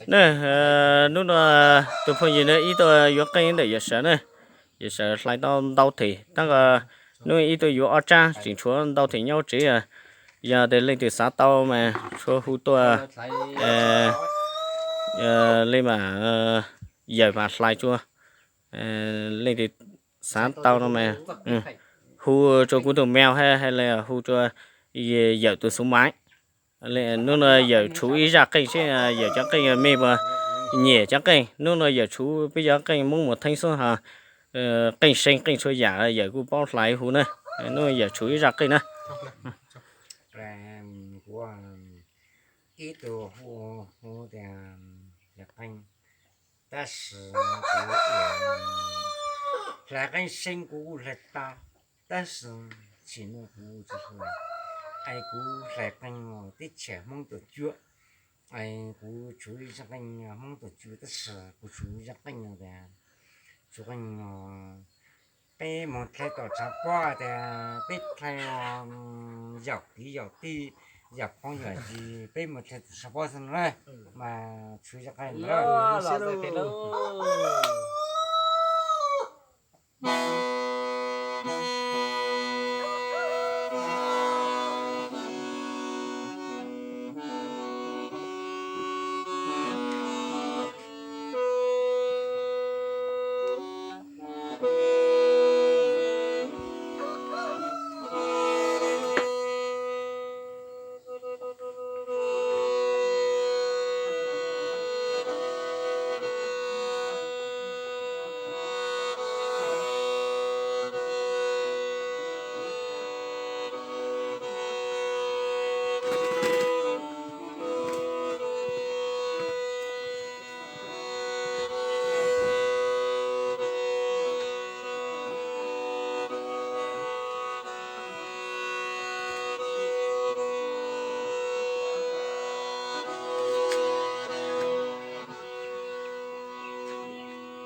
Na, hnub no tus phooj ywg na ib tuaj yuav qeej ntawm yawm sawv na, yawm sawv hlais tau ntau them, tab hnub ib tuaj yuav ob rab tseem tshuav ntau them nyob tsev. Yog tias leej twg xav tau mas tshuav hu tuaj, li mas yawm mas hlais tsua. Leej twg xav tau no mas hu rua kuv tus mail hab, hab li hu rua yawm tus xuv maiv. Hnub no yawm tshuv ib zaj qeej seb yawm cov qeej mej puas nyiam cov qeej. Hnub no yawm tshuv peb cov qeej Hmoob Muas Theeb xwb ho, qeej seeb qeej txhua yam yawm kuj paub hlais hu na. Hnub no yawm tshuv ib zaj qeej na. Kuv ib tug hu, hu tias hlais qeej, tab sis kuv hlais qeej seeb kuv kuj hlais tau, tab sis tsim no kuv tsis hlais. Es kuv hlais qeej teb chaws Hmoob Tuam Cuab, es kuv tshuav ib zaj qeej Hmoob Tuam Cuab, tab sis kuv tshuav ib zaj qeej no tias, tshuav qeej no peb mus dlhai tom tshav pob tias peb dlhai yaum kwv yaum tij, yaum phooj yaum ywg, peb mus dlhai tom tshav pob xwb na, mas tshuav ib zaj qeej no.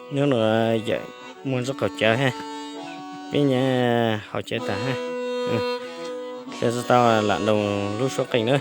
Hnub no yawm muaj ntsuj qaum cawv hab, peb nyob hauv cawv tag hab, tsis tau lam nug lub suab qeej na.